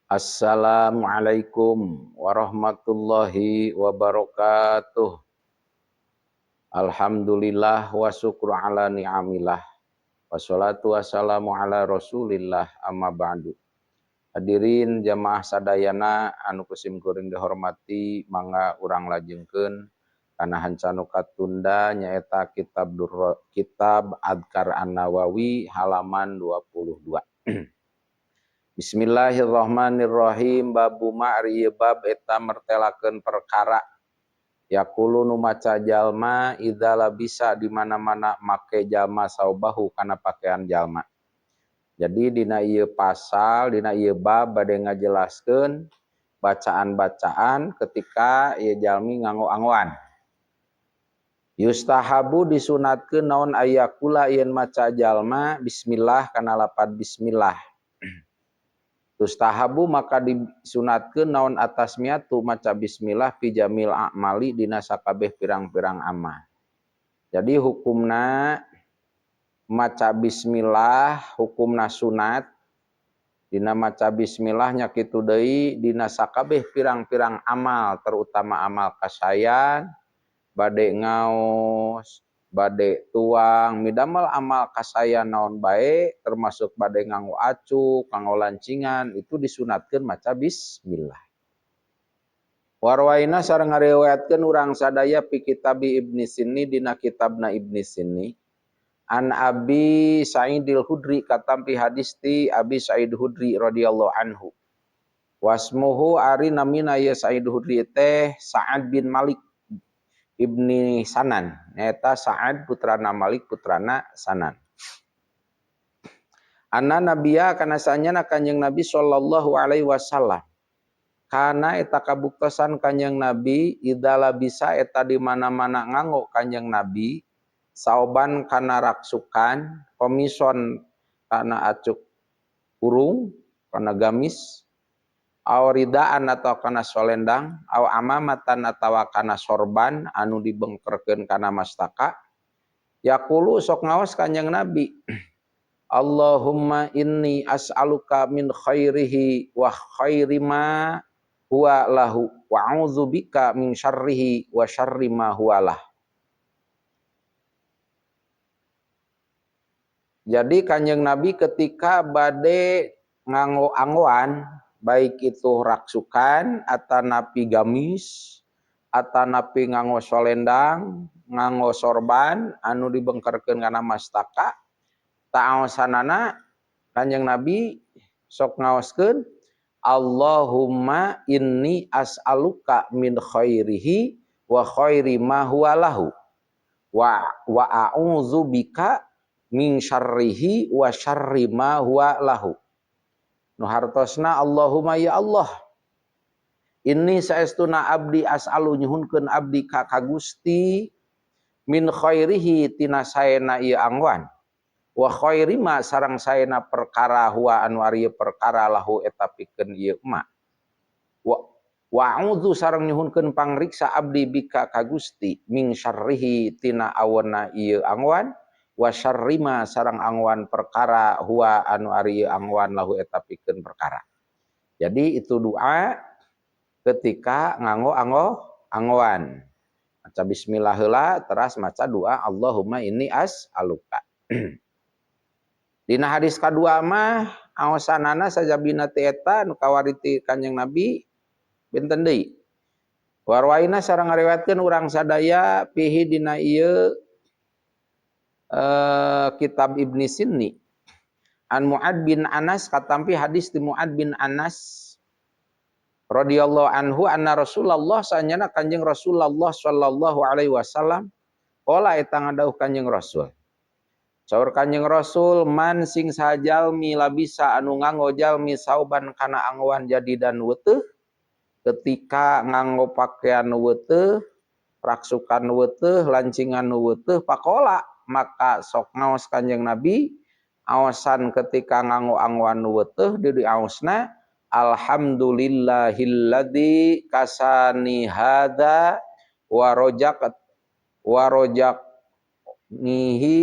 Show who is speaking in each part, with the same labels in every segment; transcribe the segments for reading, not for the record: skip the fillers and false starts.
Speaker 1: Assalamualaikum warahmatullahi wabarakatuh. Alhamdulillah wa syukru ala ni'amillah. Wassalatu wassalamu ala rasulillah amma ba'du. Hadirin jamaah sadayana anu kusim kuring dihormati, mangga urang lajengkeun kana hanca nu katunda, nyaeta kitab Durro, kitab Adkar An-Nawawi halaman 22. Bismillahirrahmanirrahim. Babu ma'ri bab eta mertelakeun perkara yaqulu nu maca jalma idza labisa di mana-mana make jalma saubahu kana pakaian jalma. Jadi dina ieu pasal, dina ieu bab bade ngajelaskeun bacaan-bacaan ketika ieu jalmi nganggo-anggoan. Yustahabu disunatkeun naon ayakula yen maca jalma bismillah kana lapad bismillah. Tustahabu maka disunatkeun naon atasmiatu maca bismillah fi jamil a'mali dina sakabeh pirang-pirang amal. Jadi hukumna maca bismillah hukumna sunat, dina maca bismillah nya kitu deui dina sakabeh pirang-pirang amal, terutama amal kasayan, bade ngaos, bade tuang, midamel amal kasayan naon bae, termasuk bade nganggo acuk, nganggo lancingan, itu disunatkeun maca bismillah. Warwaina sareng ngariwayatkeun urang sadaya fi kitabi Ibni Sinni dina kitabna Ibni Sinni an Abi Sa'idil Khudri katampi hadis ti Abi Sa'id Khudri radhiyallahu anhu. Wasmuhu ari namina ye Sa'id Khudri teh Sa'ad bin Malik Ibni Sanan, nyaeta Sa'ad putrana Malik putrana Sanan. Anna nabiya kana sanyana Kanjeng Nabi sallallahu alaihi wasallam. Kana eta kabuktosan Kanjeng Nabi idza labisa eta di mana-mana nganggo Kanjeng Nabi sauban kana raksukan, komison kana acuk kurung, kana gamis, aw ridaan atau kana solendang, aw amamatan atawa kana sorban anu dibengkerkeun kana mastaka. Yaqulu sok ngaos Kanjeng Nabi, Allahumma inni as'aluka min khairihi wa khairi ma huwa lahu wa a'udzubika min syarrihi wa syarri ma huwa lah. Jadi Kanjeng Nabi ketika bade nganggo-anggoan, baik itu raksukan atau napi gamis atau napi nganggo solendang, nganggo sorban anu dibengkerkeun kana mastaka, ta'aosanana Kanjeng Nabi sok ngaoskeun Allahumma inni as'aluka min khairihi wa khairi ma huwa lahu wa a'udzubika min syarrihi wa syarri ma huwa lahu. Nu hartosna Allahumma ya Allah, inni saestuna abdi as'alu nyuhunkeun abdi ka Gusti min khairihi tina saena ieu angwan wa khairi ma sareng saena perkara huwa anu ari perkara lahu eta pikeun ieu ma wa a'udzu sareng nyuhunkeun pangriksa abdi bika ka Gusti min syarrihi tina awonna ieu angwan wa syarrima sareng angwan perkara huwa anu ari angwan lahu eta pikeun perkara. Jadi itu doa ketika nganggo anggoan. Maca bismillah heula teras maca doa Allahumma inni as'aluka. Dina hadis kadua mah aosanana sajabina ti eta nu kawari ti Kanjeng Nabi benten deui. Warwaina sareng ngariwayatkeun urang sadaya pihi dina ieu kitab Ibni Sinni an Mu'ad bin Anas katampi hadis di Mu'ad bin Anas radhiyallahu anhu anna Rasulullah sanyana Kanjeng Rasulullah sallallahu alaihi wasallam qala eta ngadauh Kanjeng Rasul. Saur Kanjeng Rasul man sing sajalmi labisa anu nganggo jalmi sauban kana anggoan jadidan weuteuh, ketika nganggo pakaian weuteuh, raksukan weuteuh, lancingan weuteuh, pakola maka sok ngaos Kanjeng Nabi aosan ketika nganggo anggoan weuteuh di aosna alhamdulillahilladzi kasani hadza wa rajaq wa rajaqnihi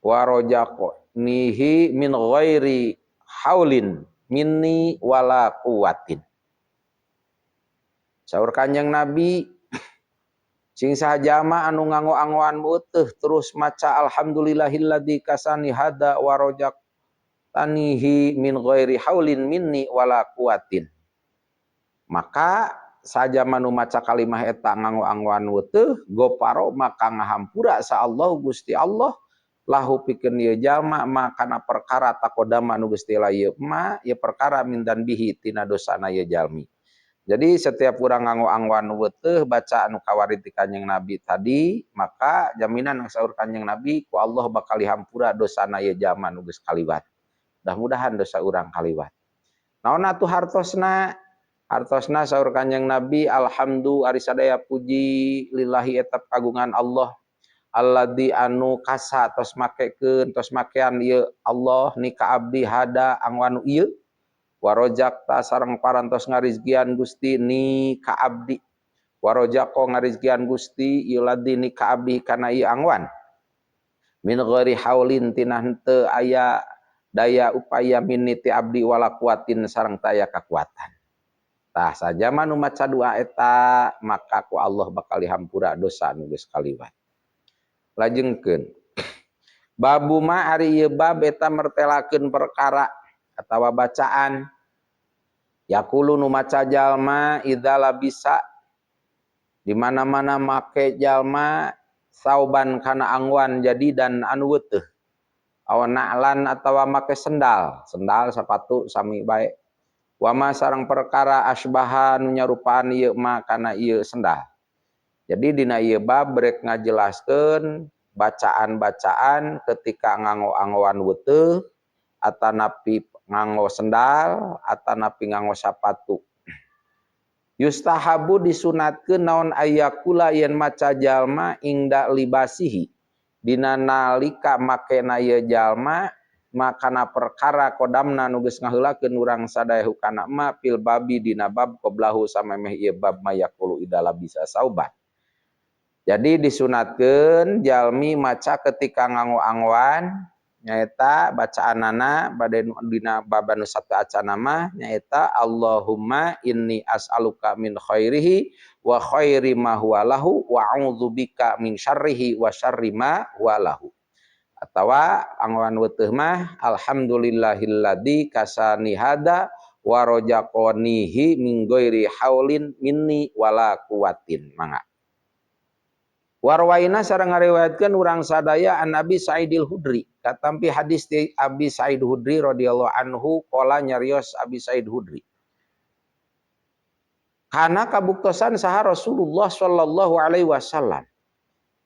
Speaker 1: wa rajaqnihi min ghairi haulin minni wala quwwatin. Saur Kanjeng Nabi sing saha jalma anu nganggo-anggoan weuteuh terus maca alhamdulillahilladzi kasani hada wa rajaqtanihi min ghairi haulin minni wala quwwatin. Maka saja manu maca kalimah eta nganggo-anggoan weuteuh goparo maka ngahampura sa Allah Gusti Allah lahu pikeun ieu jalma makana perkara takodama nu geus tila ieu ma ieu perkara min danbihi tina dosana ieu jalmi. Jadi setiap urang nganggo-anggoan weuteuh baca anu kawari ti Kanjeng Nabi tadi, maka jaminan saur Kanjeng Nabi ku Allah bakal dihampura dosana ieu jalma nu geus kaliwat. Mudah-mudahan dosa urang kaliwat. Naon atuh hartosna? Hartosna saur Kanjeng Nabi alhamdu ari sadaya puji lillahi eta kagungan Allah alladzi anu kasa tos makekeun tos makean ieu Allah ni ka abdi hada angwanu ieu warojak ta sareng parantos ngarizkian Gusti ni ka abdi warojako ngarizkian Gusti ieu ladzi ni ka abdi kana ieu angwan min ghairi haulin tina henteu aya daya upaya minni ti abdi wala kuatin sareng taya kakuatan. Tah sajama nu maca doa eta maka ku Allah bakal dihampura dosa nu geus kaliwat. Lajengkeun babu ma ari ieu bab eta mertelakeun perkara atawa bacaan yaqulu nu maca jalma idza labisa di mana-mana make jalma sauban kana angwan jadi dan anu weuteuh aw na'lan atawa make sendal, sendal sepatu sami bae wama sareng perkara asbaha nu nyarupaan ieu ma kana ieu sendal. Jadi dina ieu bab brek ngajelaskeun bacaan-bacaan ketika nganggo-anggoan weuteuh atanapi nganggo sendal atanapi nganggo sapatu. Yustahabu disunatkeun naon ayakula yen maca jalma ingda libasihi dina nalika makena ieu jalma makana perkara kodamna nu geus ngaheulakeun urang sadaya hukana ma fil babi dina bab qoblahu samemeh ieu bab mayaqulu idza labisa sauban. Jadi disunatkeun jalmi maca ketika nganggo-anggoan nyaeta bacaanana bade dina bab anu satu acana mah nyaeta Allahumma inni as'aluka min khairihi wa khairi ma huwa lahu wa a'udzubika min syarrihi wa syarri ma huwa lahu. Atawa anggoan weuteuh mah alhamdulillahilladzi kasani hada wa rajaqanihi min ghairi haulin minni wala quwwatin. Mangga. Warwaina sareng ngariwayatkeun urang sadaya an Abi Sa'idil Khudri katampi hadis ti Abi Sa'id Khudri radhiyallahu anhu qala nyarios Abi Sa'id Khudri kana kabuktosan saha Rasulullah sallallahu alaihi wasallam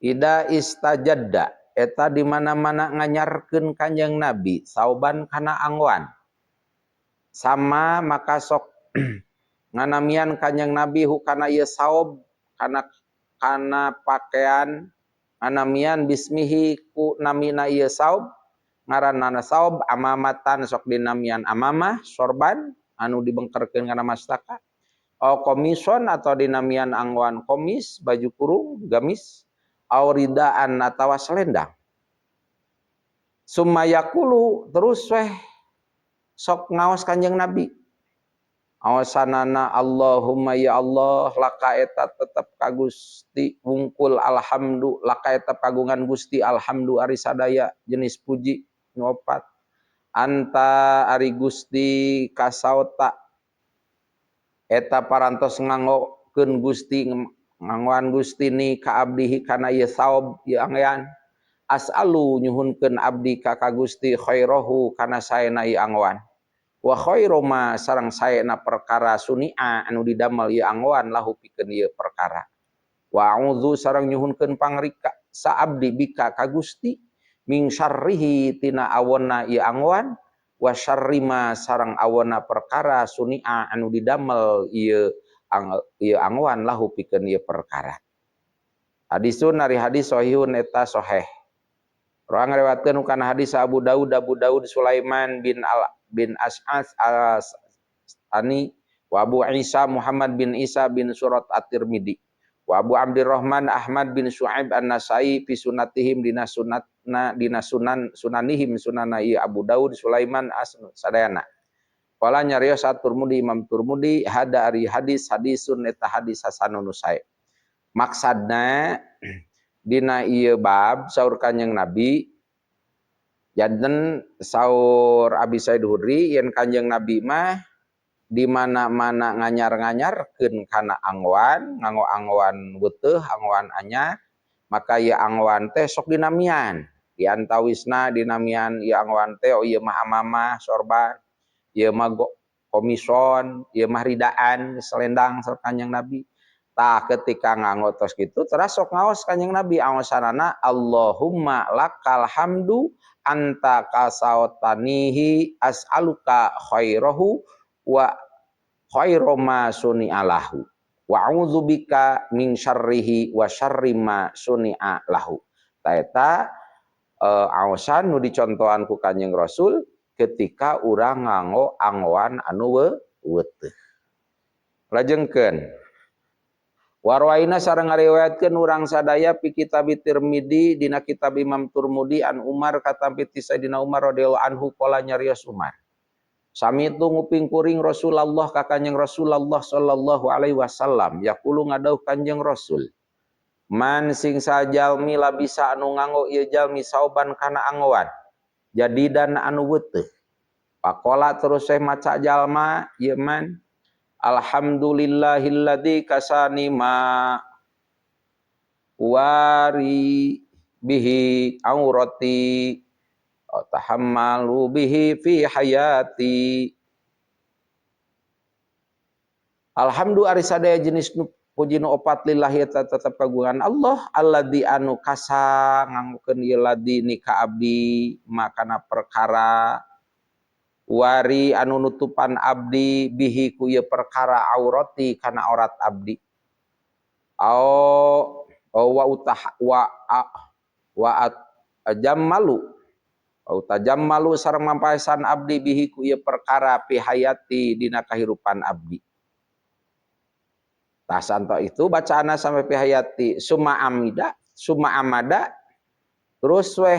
Speaker 1: ida istajadda eta di mana-mana nganyarkeun Kanjeng Nabi sauban kana angwan sama maka sok nganamian Kanjeng Nabi hukana ieu saob kana kana pakaian nganamian bismihi ku namina ieu saob ngaranana saob amamatan sok dinamian amamah sorban anu dibengkerkeun kana mastaka au komison atau dinamian anggoan komis baju kurung gamis au ridaan atawa selendang summa yaqulu terus weh sok ngaos Kanjeng Nabi awasanana Allahumma ya Allah laka eta tetep ka Gusti wungkul alhamdu laka eta kagungan Gusti alhamdu ari sadaya jenis puji nu opat anta ari Gusti kasaota eta parantos nganggokeun Gusti nganggoan Gusti ni ka abdihi kana ieu saob ieu anggean as'alu nyuhunkeun abdi ka ka Gusti khairahu kana saena ieu anggoan wa khairu ma sareng saena perkara sunia anu didamel ieu anggoan lahu pikeun ieu perkara wa a'udzu sareng nyuhunkeun pangrika sa abdi bika ka Gusti min syarrihi tina awonna ieu anggoan wa syarri ma sareng awonna perkara sunia anu didamel ieu anggoan lahu pikeun ieu perkara. Hadisun ari hadis sahihun eta sahih. Urang ngariwayatkeun kana hadis Abu Daud Abu Daud Sulaiman bin Al bin As'as Al-Ani wa Abu Isa Muhammad bin Isa bin Surat At-Tirmidzi wa Abu Abdurrahman Ahmad bin Syu'aib An-Nasai fi sunatihim dina sunatna dina sunan sunanihim sunana ieu Abu Daud Sulaiman As sadayana. Qala nyarios At-Turmudi Imam Turmudi hada ari hadis hadisun eta hadis hasanun nu sae. Maksadna dina ieu bab saur Kanjeng Nabi janten saur Abi Said Khudri yen Kanjeng Nabi mah di mana-mana nganyar-nganyarkeun kana anggoan, nganggo anggoan weuteuh, anggoan anyar, maka ieu anggoan teh sok dinamian. Di antawisna dinamian ieu anggoan teh oh ieu mah amamah sorban, ieu mah komison, ieu mah ridaan selendang saur Kanjeng Nabi. Tah ketika nganggo tos kitu teras sok ngaos Kanjeng Nabi aosanana Allahumma lakal hamdu anta kasautanihi as'aluka khairahu wa khairu ma suni'alahu wa a'udzubika min syarrihi wa syarri ma suni'a lahu. Ta eta aosan nu dicontohan ku Kanjeng Rasul ketika urang nganggo anggoan anu weuteuh. Lajengkeun warwaina sareng ngariwayatkeun urang sadaya fi kitab Tirmidzi dina kitab Imam Turmudi an Umar katampi ti Sayyidina Umar radhiyallahu anhu qala nyarios Umar. Sami itu nguping kuring Rasulullah ka Kanjeng Rasulullah sallallahu alaihi wasallam yaqulu ngadauh Kanjeng Rasul. Man sing sajalmi labisa anu nganggo ieu jalmi sauban kana anggoan jadidan anu weuteuh. Pakola terus teh maca jalma ieu man alhamdulillahilladzi kasani ma wari bihi aurati tahammalu bihi fi hayati. Alhamdulillah ari sadaya jenis nu puji nu opat lillahi eta tetep kagungan Allah alladzi anu kasa nganggokeun ieu ladzi ni ka abdi makana perkara wari anu nutupan abdi bihi ku ieu perkara aurati kana aurat abdi. Au wa utah wa wa jammalu au tajammalu sareng mampaesan abdi bihi ku ieu perkara fi hayati dina kahirupan abdi. Tah santo itu bacaanna sampai fi hayati summa amida summa amada terus weh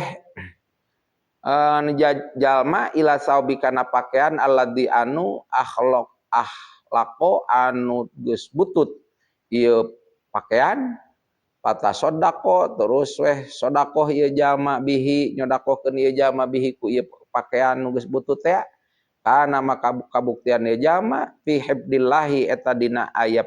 Speaker 1: jalma ila saubi kana pakaian alladzi anu akhlaq akhlaqo anu geus butut ieu pakaian patah sodako terus weh sodakoh ieu jalma bihi nyodakohkeun ieu jalma bihi ku ieu pakaian nu geus butut teh kana maka kabuktian ieu jalma fi hibdillahi eta dina aya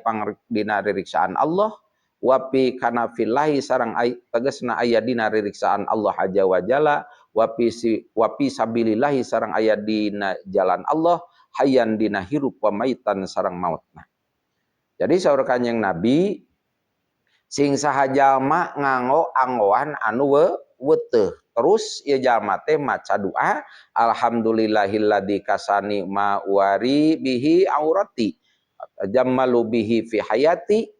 Speaker 1: dina ririksaan Allah wa fi kana fillahi sareng tegasna aya dina ririksaan Allah azza wa jalla wa fi sabilillahi sareng aya dina jalan Allah hayyan dina hirup wa maitan sareng mautna. Jadi saur Kanjeng Nabi sing saha jalma nganggo anggoan anu weuteuh terus ieu jalma teh maca doa alhamdulillahilladzi kasani ma wari bihi aurati jammalu bihi fi hayati.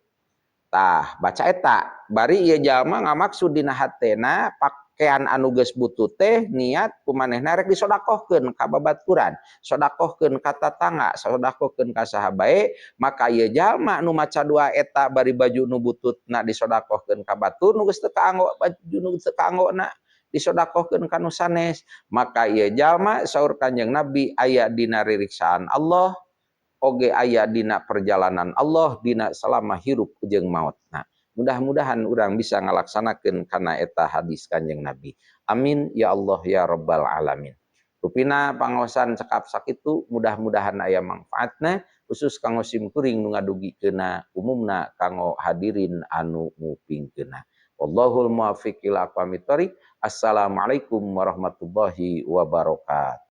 Speaker 1: Tah baca eta bari ieu jalma ngamaksud dina hatena pakaian anu geus butut teh niat kumanehna rek disodakohkeun ka babaturan, sodakohkeun ka tatangga, sodakohkeun ka saha bae, maka ieu jalma nu maca doa eta bari baju nu bututna disodakohkeun ka batur nu geus teu kaanggo baju nu geus teu kaanggona disodakohkeun ka nu sanes, maka ieu jalma saur Kanjeng Nabi aya dina ririksaan Allah oge aya dina perjalanan Allah dina selama hirup jeung mautna. Mudah-mudahan urang bisa ngalaksanakeun kana eta hadis Kanjeng Nabi. Amin ya Allah ya Rabbal alamin. Rupina pangaosan cekap sakitu mudah-mudahan aya manfaatna khusus kanggo simkuring nu ngadugikeunna umumna kanggo hadirin anu ngupingkeunna. Wallahul muwaffiq ila aqwamit thoriq. Assalamualaikum warahmatullahi wabarakatuh.